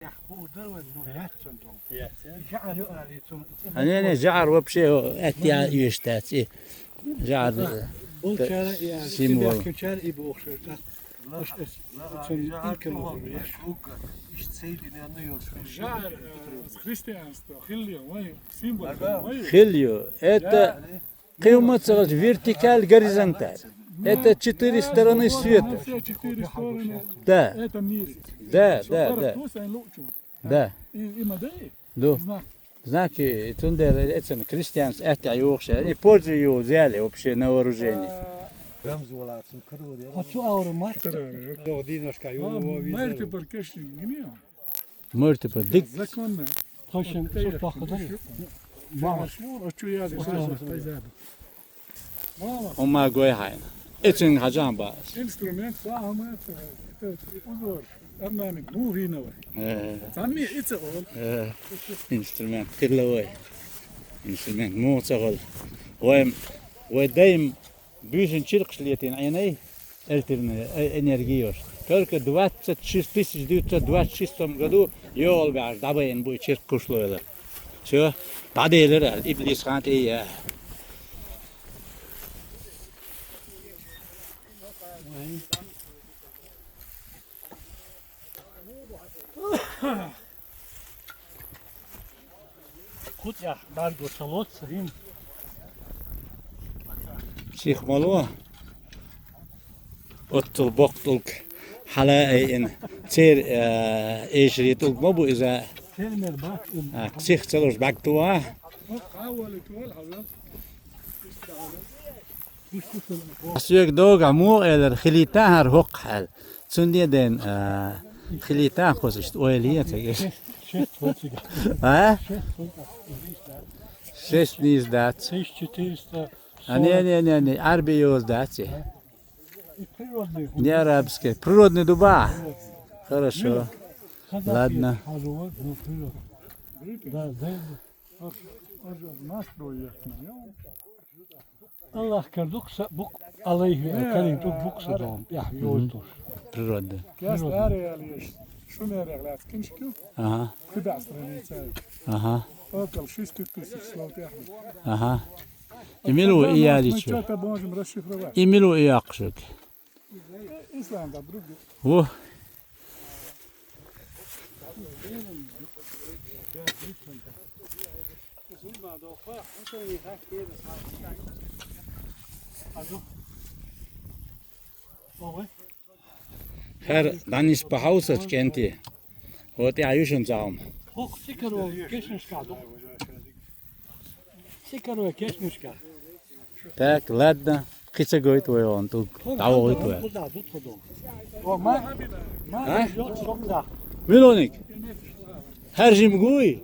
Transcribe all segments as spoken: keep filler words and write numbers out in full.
Яхь бу дар вай, ну, яц цун дом. Яц, э? ЖӀар ю али цун. А, не, не, жӀар вообще, о, это я ещё, э, жӀар, э, Болчара и али, сиберкучар и бохшер, да. Аш, аш, цун инкам охур, яш. ЖӀар, э, христианство, хилли, вай, символ, вай. Хилли, это Кхы ма ца вертикаль, горизонталь. Это четыре стороны света. Все четыре стороны Да, это мир. Да, да, да. Просто они лучше. Да. И, и модели. Ду. Знак. Знаки, цундела, эцен, крестьянс, это юхше. И пользу ю взяли вообще на вооружение. Рамз вала цун кырвар. А цу аура мастер. Диношка ю. Мерти баркешин, гнио. Морти по дик. Законно. Точно, что похоже. Мама. А что я здесь? Мама. Ума гой хайна. Эцин хаджан ба. Инструмент, сама, это узор. Орнамент, мугиновый. Э. Сами, это он. Э. Инструмент, кырловой. Инструмент, муцагол. Вай, вай даим Буьйсанна чиркхаш летийна Ӏийнай, эльтирни, э, энергия йолаш. Только двадцать шесть тысяч девятьсот двадцать шестом году йогӀал баьхьаш дӀабайна бу и чиркх кхушлойла. Всё, дӀаделира аьлла, иблис хан тӀе я. Кху тӀехь бӀаьрго ца лоцу хӀинца. Сих ма ло. Оццул боккха тӀулг хьала а айина. Церан, э, эшаре тӀулг ма бу иза. Фермер бац иза. А, сих ца луш бӀаьрг ту а? Соьга догахь муха элира, хилийта хӀара хӀокхахьаьл. Цундела ден, а, хилийта кхуза иштта ойла е ца геш. Шесть вон цига. А? Шесть вон цига. Шесть нийса дац. Тысяча четыреста сорок. А, не, не, не, не, Ӏарби йоза дац и. И природный. Не арабский. Природный дуба. Хорошо. Ладно. Хазуа, ну, природный. Да, да. Аллах кар дукса бук алайхи, э, карин тук букса дом. Я, йой туш. Природа. Кяс Природа. Ларе алеш. Шумере глядскинчки. Ага. Куда страница? Ага. Около шести тысяч слов тяхнет. Ага. Имилу и яличу. Мы что-то можем расшифровать. Имилу и якшик. Исланда другие. Во. ХӀара дӀанисба хьовсац кӀентий. ХӀо тӀехь ю шун цхьа хӀума. ХӀокху цӀикаро кешнашкахь ду. Цикаро кешнашка. Так, ладно. Кхин ца гойту вай оха тӀулг. ДӀавохуьйту вай. О, ма, ма, А? Йо, шо да. Милоник. ХӀара жимма гуй?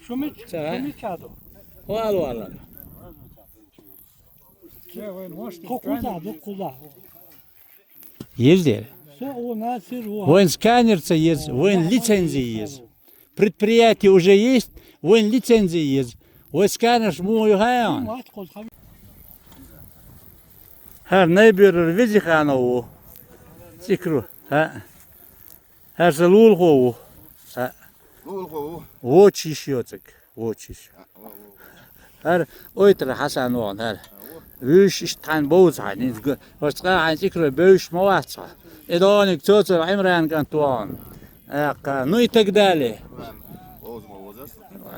Шу мич-, Ца, а? Шу мича ду? Вала, вала. Ку куза ду, куза. Еза дера. Со у нас и ру. Вайн сканер ца еза, вайн лицензи еза. Предприятие уже есть, вайн лицензи еза. Вай сканерш муха ю хьан? ХӀара Найберар Везиханов ву. ЦӀикару. ХӀаъ. ХӀара сан лулахо ву. ХӀаъ. Лулахо ву. Вочу йиш йоцург. Вочу йиш. ХӀара ойтар Хьасан вахана хӀара. Вуьйш иштта хьайна бовза хьайна. ХӀара цкъа хьайна цӀикаро бевзаш ма вац хьо. И дониг цо-цо Ӏимран кӀант вахана. Аккха, ну и так далее.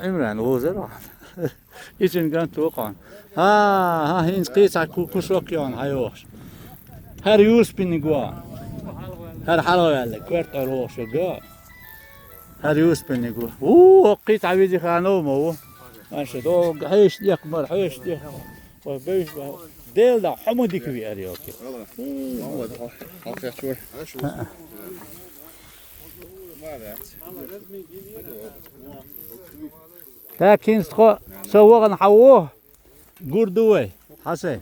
Ӏимран вовзар вахана. Ицин кӀант ву кхуьнан. ХӀа, хӀа, хӀинца кхин цхьа ку-, кусок йохна хьан йохуш. ХӀара Юсупиниг ву. ХӀара хьалаваьлла, коьртара вохуш верг. ХӀара Юсупиниг ву. Ву, хӀокху кхин цхьа Везиханов ма ву. Аша, догга хьешаш дехка мара, хьешаш дехка. Вай бевзаш бан. Дела да, хьо ма дика веара йоки. Так, хӀинца тхо, со вахана хьан ву? Гур ду вай, Хьасан.